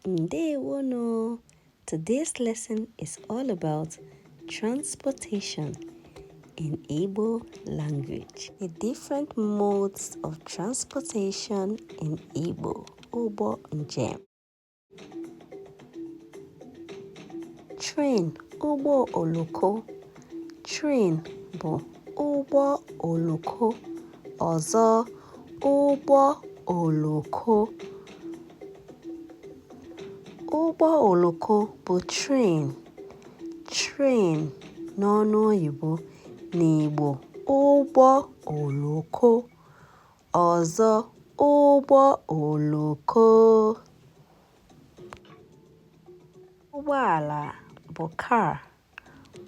Ndewono! Today's lesson is all about transportation in Igbo language. The different modes of transportation in Igbo. Ụgbọ njem. Train, ụgbọ oloko. Train bụ ụgbọ oloko. Ọzọ, ụgbọ oloko. Ụgbọ oloko bụ train. Train n'ọnụ oyibo. N'Igbo, ụgbọ oloko. Ọzọ, ụgbọ oloko. Ụgbọala bụ car.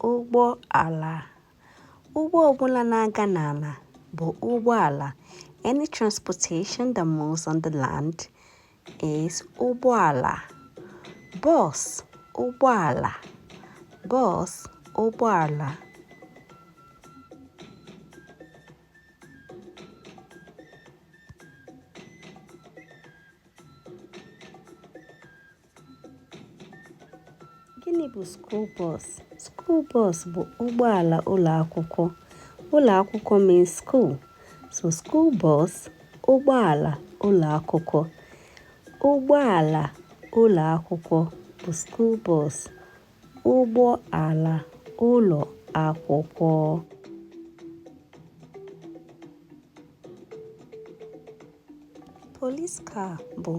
Ụgbọala. Ụgbọ ọbụla na-aga n'ala bụ ụgbọala. Any transportation that moves on the land is ụgbọala. Bus, ụgbọala. Bus, ụgbọala. Gịnị bụ school bus? School bus bụ ụgbọala ụlọ akwụkwọ. Ụlọ akwụkwọ means school. So school bus, ụgbọala ụlọ akwụkwọ. Ụgbọala ụlọ akwụkwọ bụ school bus. Ụgbọala ụlọ akwụkwọ. Police car bụ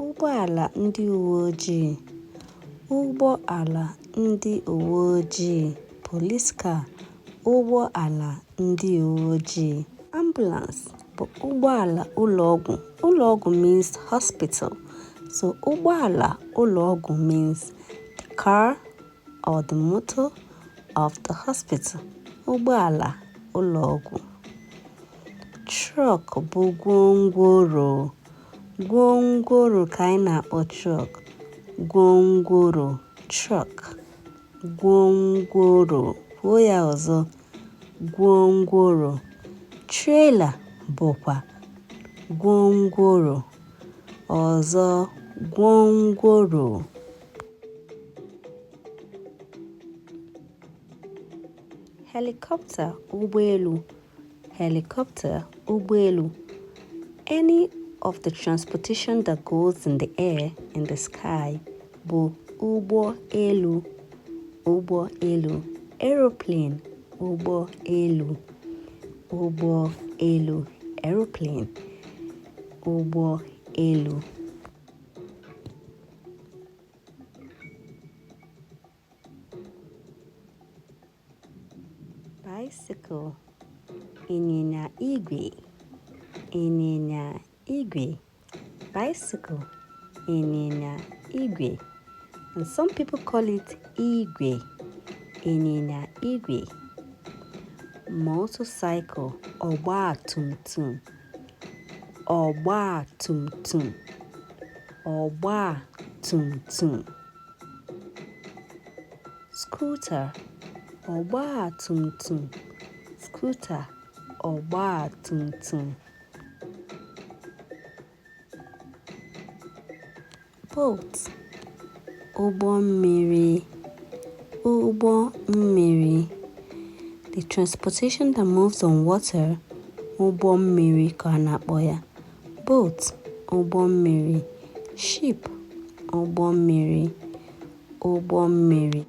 ụgbọala ndị uwe ojii. Ụgbọala ndị uwe ojii. Police car, ụgbọala ndị uwe ojii. Ambulance bụ ụgbọala ụlọọgwụ. Ụlọọgwụ means hospital. So ụgbọala ụlọọgwụ means the car or the motor of the hospital. Ụgbọala ụlọọgwụ. Truck bụ gwongworo. Gwongworo ka anyị na-akpọ truck. Gwongworo, truck. Gwongworo. Kwuo ya ọzọ. Gwongworo. Trailer bụkwa gwongworo. Ọzọ, gwongworo. Helicopter, ụgbọelu. Helicopter, ụgbọelu. Any of the transportation that goes in the air, in the sky, bụ ụgbọelu. Ụgbọelu. Aeroplane, ụgbọelu. Ụgbọelu. Aeroplane. Ụgbọelu. Bicycle, ịnyịnya igwe. Ịnyịnya igwe. Bicycle, ịnyịnya igwe. And some people call it igwe. Ịnyịnya igwe. Motorcycle, ọgba tum tum. Ọgba tum tum. Ọgba tum tum. Scooter, ọgba tum tum. Scooter, ọgba tum tum. Boat, ụgbọ mmiri. Ụgbọ mmiri. The transportation that moves on water, ụgbọ mmiri ka a na-akpọ ya. Boat, ụgbọ mmiri. Ship, ụgbọ mmiri. Ụgbọ mmiri.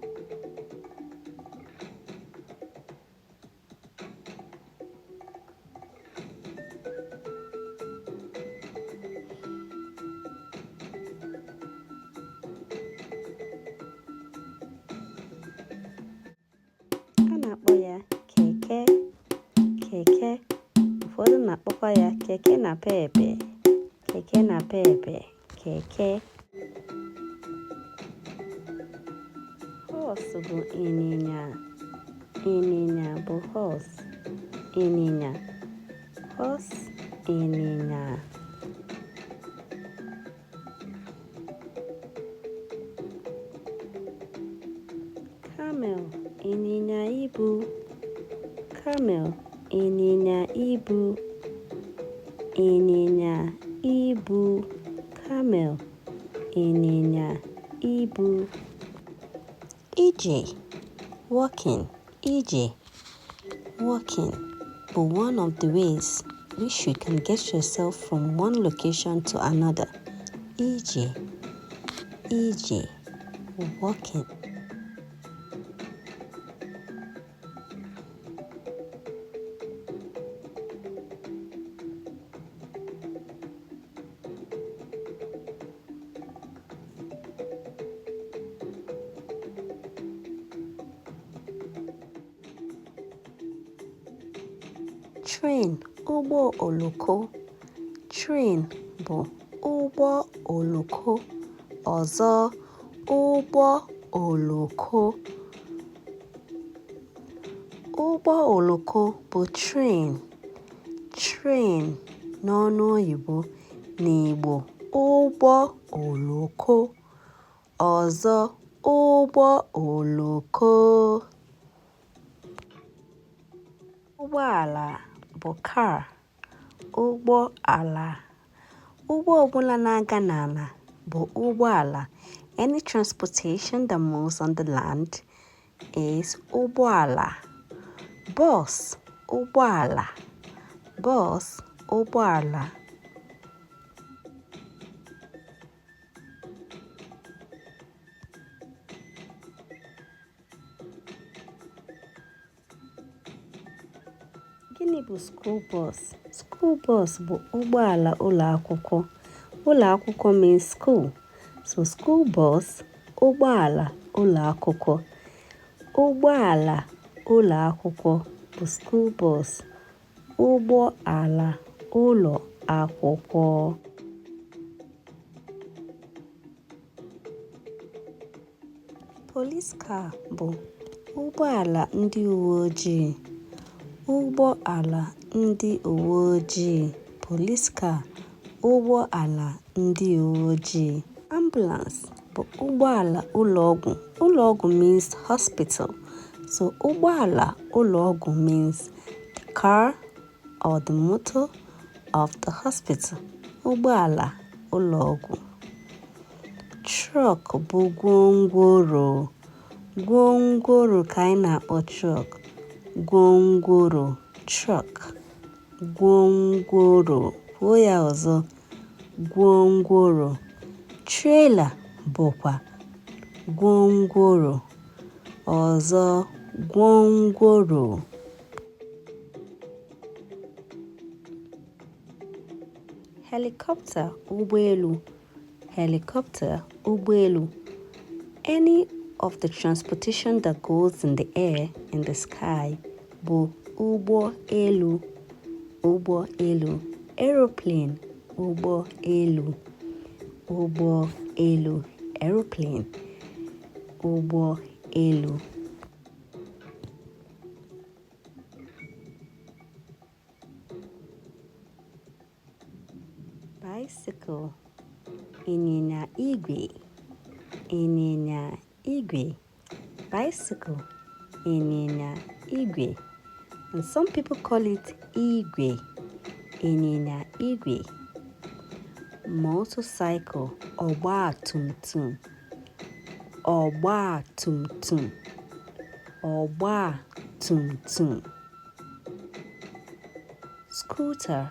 A na-akpọ ya keke. Keke. Ụfọdụ na-akpọkwa ya keke napep. Keke napep. Keke. Horse bụ ịnyịnya. Ịnyịnya bụ horse. Ịnyịnya. Horse, ịnyịnya. Camel, ịnyịnya ibu. Camel, ịnyịnya ibu. Ịnyịnya ibu. Camel, Ịnyịnya ibu. Ije, walking, ije, walking bụ one of the ways which you can get yourself from one location to another. Ije, ije, walking. Train, ụgbọ oloko. Train bụ ụgbọ oloko. Ọzọ, ụgbọ oloko. Ụgbọ oloko bụ train. Train n'ọnụ oyibo. N'Igbo, ụgbọ oloko. Ọzọ, ụgbọ oloko. Ụgbọala bụ car. Ụgbọala. Ụgbọ ọbụla na-aga n'ala bụ ụgbọala. Any transportation that moves on the land is ụgbọala. Bus, ụgbọala. Bus, ụgbọala. Gịnị bụ school bus? School bus bụ ụgbọala ụlọ akwụkwọ. Ụlọ akwụkwọ means school. So school bus, ụgbọala ụlọ akwụkwọ. Ụgbọala ụlọ akwụkwọ bụ school bus. Ụgbọala ụlọ akwụkwọ. Police car bụ ụgbọala ndị uwe ojii. Ụgbọala ndị uwe ojii. Police car, ụgbọala ndị uwe ojii. Ambulance bụ ụgbọala ụlọọgwụ. Ụlọọgwụ means hospital. So ụgbọala ụlọọgwụ means the car or the motor of the hospital. Ụgbọala ụlọọgwụ. Truck bụ gwongworo. Gwongworo ka anyị na-akpọ truck. Gwongworo, truck. Gwongworo. Kwuo ya ọzọ. Gwongworo. Trailer bụkwa gwongworo. Ọzọ, gwongworo. Helicopter, ụgbọelu. Helicopter, ụgbọelu. Any of the transportation that goes in the air, in the sky, bụ ụgbọelu. Ụgbọelu. Aeroplane, ụgbọelu. Ụgbọelu. Aeroplane. Ụgbọelu. Bicycle, ịnyịnya igwe. Ịnyịnya igwe. Bicycle, ịnyịnya igwe. And some people call it igwe. Ịnyịnya igwe. Motorcycle, ọgba tum tum. Ọgba tum tum. Ọgba tum tum. Scooter,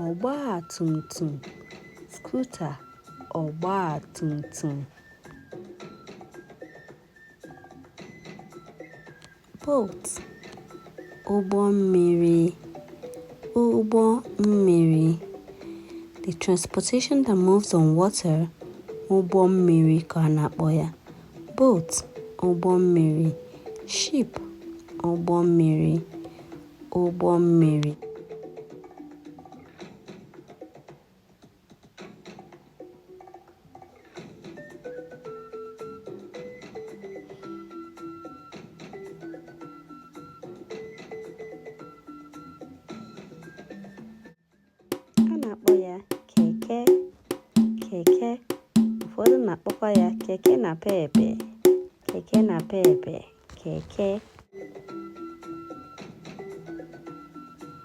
ọgba tum tum. Scooter, ọgba tum tum. Boat, ụgbọ mmiri. Ụgbọ mmiri. The transportation that moves on water, ụgbọ mmiri ka a na-akpọ ya. Boat, ụgbọ mmiri. Ship, ụgbọ mmiri. Ụgbọ mmiri. A na-akpọ ya keke. Keke. Ụfọdụ na-akpọkwa ya keke napep. Keke napep. Keke.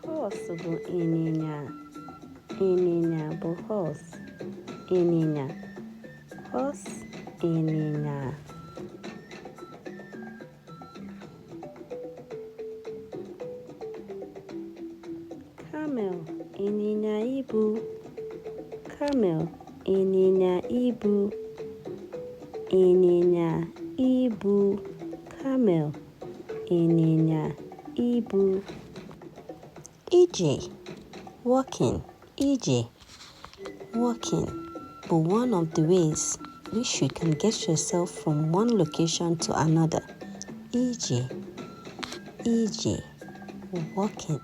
Horse bụ ịnyịnya. Ịnyịnya bụ horse. Ịnyịnya. Horse, ịnyịnya. Camel, ịnyịnya ibu. Camel, ịnyịnya ibu. Ịnyịnya ibu. Camel, ịnyịnya ibu. Ije, walking. Ije, walking bụ one of the ways which you can get yourself from one location to another. Ije, ije, walking.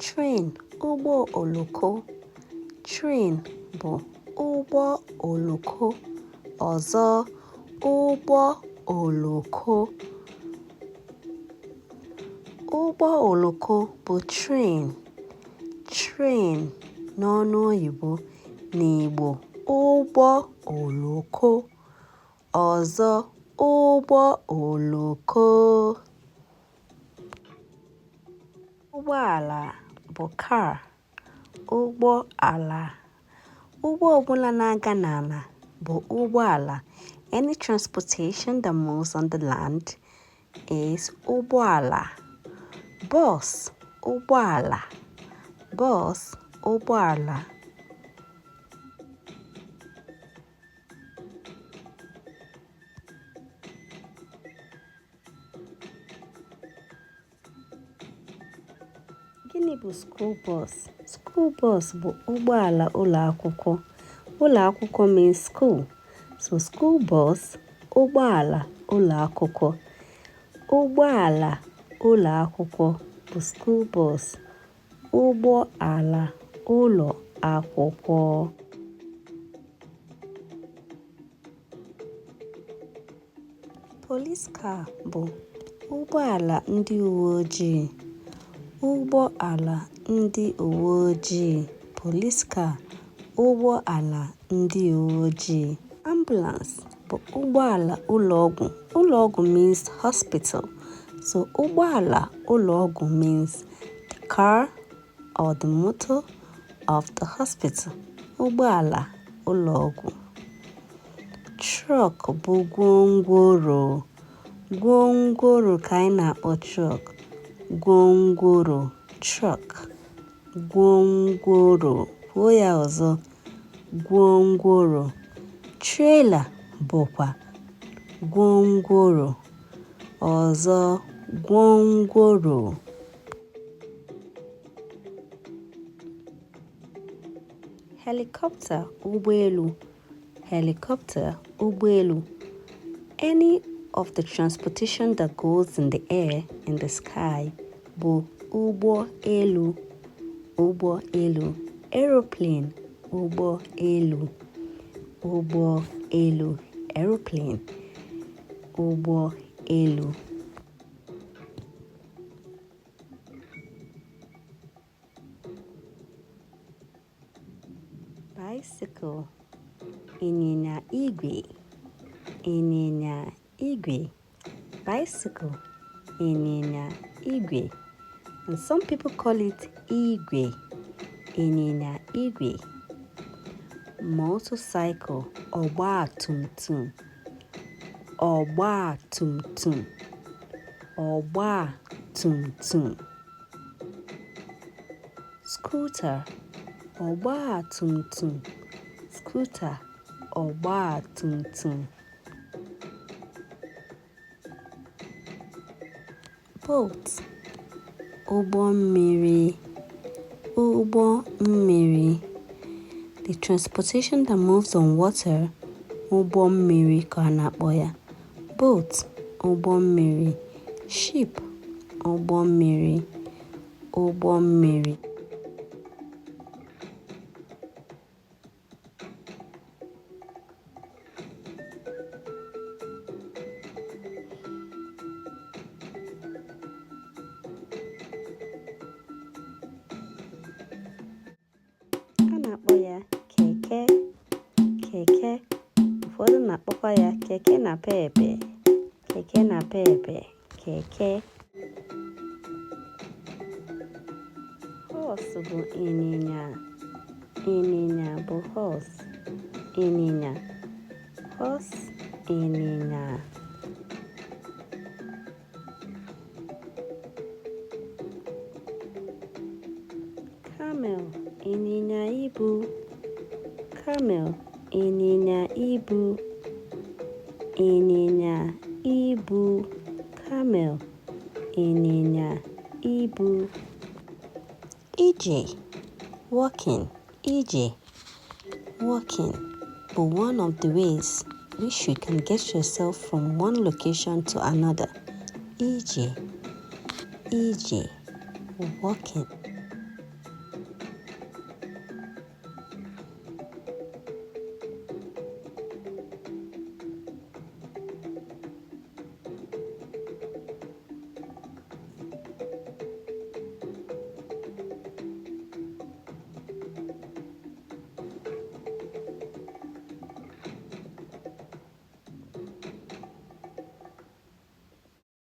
Train, ụgbọ oloko. Train bụ ụgbọ oloko. Ọzọ, ụgbọ oloko. Ụgbọ oloko bụ train. Train n'ọnụ oyibo. N'Igbo, ụgbọ oloko. Ọzọ, ụgbọ oloko. Ụgbọala bụ car. Ụgbọala. Ụgbọ ọbụla na-aga n'ala bụ ụgbọala. Any transportation that moves on the land is ụgbọala. Bus, ụgbọala. Bus, ụgbọala. Gịnị bụ school bus? School bus bụ ụgbọala ụlọ akwụkwọ. Ụlọ akwụkwọ means school. So school bus, ụgbọala ụlọ akwụkwọ. Ụgbọala ụlọ akwụkwọ bụ school bus. Ụgbọala ụlọ akwụkwọ. Police car bụ ụgbọala ndị uwe ojii. Ụgbọala ndị uwe ojii. Police car, ụgbọala ndị uwe ojii. Ambulance bụ ụgbọala ụlọọgwụ. Ụlọọgwụ means hospital. So ụgbọala ụlọọgwụ means the car or the motor of the hospital. Ụgbọala ụlọọgwụ. Truck bụ gwongworo. Gwongworo ka anyị na-akpọ truck. Gwongworo, truck. Gwongworo. Kwuo ya ọzọ. Gwongworo. Trailer bụkwa gwongworo. Ọzọ, gwongworo. Helicopter, ụgbọelu. Helicopter, ụgbọelu. Any of the transportation that goes in the air, in the sky, bụ ụgbọelu. Ụgbọelu. Aeroplane, ụgbọelu. Ụgbọelu. Aeroplane. Ụgbọelu. Bicycle, ịnyịnya igwe. Ịnyịnya igwe. Bicycle, ịnyịnya igwe. And some people call it igwe. Ịnyịnya igwe. Motorcycle, ọgba tum tum. Ọgba tum tum. Ọgba tum tum. Scooter, ọgba tum tum. Scooter, ọgba tum tum. Boat, ụgbọ mmiri. Ụgbọ mmiri. The transportation that moves on water, ụgbọ mmiri ka a na-akpọ ya. Boat, ụgbọ mmiri. Ship, ụgbọ mmiri. Ụgbọ mmiri. na-akpọ ya keke, keke. Ụfọdụ na-akpọkwa ya keke napep, keke napep, keke. Horse bụ ịnyịnya. Ịnyịnya bụ horse. Ịnyịnya. Horse, ịnyịnya. Camel, ịnyịnya ibu. Camel, ịnyịnya ibu. Ịnyịnya ibu. Camel, ịnyịnya ibu. Ije, walking. Ije, walking bụ one of the ways which you can get yourself from one location to another. Ije, ije, walking.